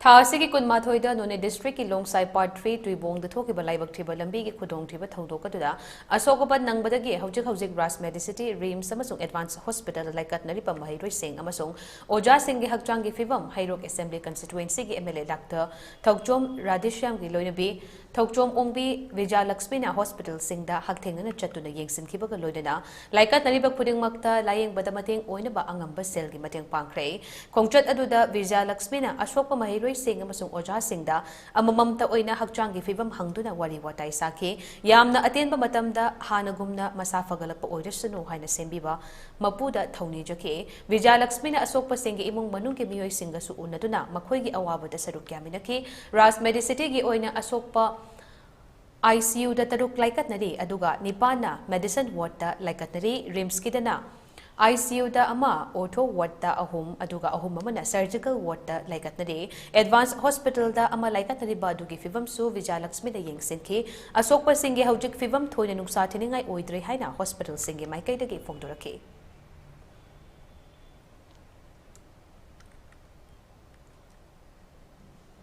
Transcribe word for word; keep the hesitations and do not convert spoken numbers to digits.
ꯊꯥ ꯑꯁꯤꯒꯤ ꯀꯨꯟꯃꯥꯊꯣꯏꯗ ꯅꯣꯅꯦ ꯗꯤꯁꯇ꯭ꯔꯤꯛꯀꯤ ꯂꯣꯡꯁꯥꯏ ꯄꯥꯔꯠ ꯊ꯭ꯔꯤ ꯇꯨꯏꯕꯣꯡꯗ ꯊꯣꯛꯈꯤꯕ ꯂꯥꯏꯕꯛ ꯊꯤꯕ ꯂꯝꯕꯤꯒꯤ ꯈꯨꯗꯣꯡꯊꯤꯕ ꯊꯧꯗꯣꯛ ꯑꯗꯨꯗ ꯑꯁꯣꯛ ꯑꯄꯟ ꯅꯪꯕꯗꯒꯤ ꯍꯧꯖꯤꯛ ꯍꯧꯖꯤꯛ ꯔꯥꯖ ꯃꯦꯗꯤꯁꯤꯇꯤ, ꯔꯤꯝꯁ ꯑꯃꯁꯨꯡ ꯑꯦꯗꯚꯥꯟꯁ ꯍꯣꯁꯄꯤꯇꯥꯜꯗ ꯂꯥꯏꯀꯠꯅꯔꯤꯕ ꯃꯍꯩꯔꯣꯏꯁꯤꯡ ꯑꯃꯁꯨꯡ ꯑꯣꯖꯥꯁꯤꯡꯒꯤ ꯍꯛꯆꯥꯡꯒꯤ ꯐꯤꯕꯝ ꯍꯩꯔꯣꯛ ꯑꯦꯁꯦꯝꯕ꯭ꯂꯤ ꯀꯟꯁꯇꯤꯇ꯭ꯋꯦꯟꯁꯤꯒꯤ M L A doctor Thouchom ꯔꯥꯙꯦꯁ꯭ꯌꯥꯝꯒꯤ ꯂꯣꯏꯅꯕꯤ ꯊꯧꯆꯣꯝ ꯑꯣꯡꯕꯤ ꯕꯤꯖꯥ ꯂꯛꯁꯃꯤꯅ ꯍꯣꯁꯄꯤꯇꯥꯜꯁꯤꯡꯗ ꯍꯛꯊꯦꯡꯅꯅ ꯆꯠꯇꯨꯅ ꯌꯦꯡꯁꯤꯟꯈꯤꯕꯒ ꯂꯣꯏꯅꯅ ꯂꯥꯏꯀꯠꯅꯔꯤꯕ ꯈꯨꯗꯤꯡꯃꯛꯇ ꯂꯥꯌꯦꯡꯕꯗ ꯃꯇꯦꯡ ꯑꯣꯏꯅꯕ ꯑꯉꯝꯕ ꯁꯦꯜꯒꯤ ꯃꯇꯦꯡ ꯄꯥꯡꯈ꯭ꯔꯦ꯫ ꯈꯣꯡꯆꯠ ꯑꯗꯨꯗ ꯕꯤꯖꯥ ꯂꯛꯁꯃꯤꯅ ꯑꯁꯣꯛꯄ ꯃꯍꯩꯔꯣꯏꯁꯤꯡ ꯑꯃꯁꯨꯡ ꯑꯣꯖꯥꯁꯤꯡꯗ ꯑꯃꯃꯝꯇ ꯑꯣꯏꯅ ꯍꯛꯆꯥꯡꯒꯤ ꯐꯤꯕꯝ ꯍꯪꯗꯨꯅ ꯋꯥꯔꯤ ꯋꯥꯇꯥꯏ ꯁꯥꯈꯤ꯫ ꯌꯥꯝꯅ ꯑꯇꯦꯟꯕ ꯃꯇꯝꯗ ꯍꯥꯟꯅꯒꯨꯝꯅ ꯃꯁꯥ ꯐꯒꯠꯂꯛꯄ ꯑꯣꯏꯔꯁꯅꯨ ꯍꯥꯏꯅ ꯁꯦꯝꯕꯤꯕ ꯃꯄꯨꯗ ꯊꯧꯅꯤꯖꯈꯤ꯫ ꯕꯤꯖꯥ ꯂꯛꯁꯃꯤꯅ ꯑꯁꯣꯛꯄꯁꯤꯡꯒꯤ ꯏꯃꯨꯡ ꯃꯅꯨꯡꯒꯤ ꯃꯤꯑꯣꯏꯁꯤꯡꯒꯁꯨ ꯎꯅꯗꯨꯅ ꯃꯈꯣꯏꯒꯤ ꯑꯋꯥꯕꯗ ꯁꯔꯨꯛ ꯌꯥꯃꯤꯟꯅꯈꯤ꯫ ꯔꯥꯖ ꯃꯦꯗꯤꯁꯤꯇꯤꯒꯤ ꯑꯣꯏꯅ ꯑꯁꯣꯛꯄ ICUꯗ ꯇꯔꯨꯛ ꯂꯥꯏꯀꯠꯅꯔꯤ, ꯑꯗꯨꯒ ꯅꯤꯄꯥꯟꯅ ꯃꯦꯗꯤꯁꯟ ꯋꯥꯔꯗꯇ ꯂꯥꯏꯀꯠꯅꯔꯤ꯫ ꯔꯤꯝꯁꯀꯤꯗꯅ ICUꯗ ꯑꯃ, ꯑꯣꯔꯊꯣ ꯋꯥꯔꯗꯇ ꯑꯍꯨꯝ, ꯑꯗꯨꯒ ꯑꯍꯨꯝ ꯑꯃꯅ ꯁꯔꯖꯤꯀꯦꯜ ꯋꯥꯔꯗꯇ ꯂꯥꯏꯀꯠꯅꯔꯤ꯫ ꯑꯦꯗꯚꯥꯟꯁ ꯍꯣꯁꯄꯤꯇꯥꯜꯗ ꯑꯃ ꯂꯥꯏꯀꯠꯅꯔꯤꯕ ꯑꯗꯨꯒꯤ ꯐꯤꯕꯝꯁꯨ ꯕꯤꯖꯥ ꯂꯛꯁꯃꯤꯅ ꯌꯦꯡꯁꯤꯟꯈꯤ꯫ ꯑꯁꯣꯛꯄꯁꯤꯡꯒꯤ ꯍꯧꯖꯤꯛ ꯐꯤꯕꯝ ꯊꯣꯏꯅ ꯅꯨꯡꯁꯥ ꯊꯤꯅꯤꯡꯉꯥꯏ ꯑꯣꯏꯗ꯭ꯔꯦ ꯍꯥꯏꯅ ꯍꯣꯁꯄꯤꯇꯥꯜꯁꯤꯡꯒꯤ ꯃꯥꯏꯀꯩꯗꯒꯤ ꯐꯣꯡꯗꯣꯔꯛꯈꯤ꯫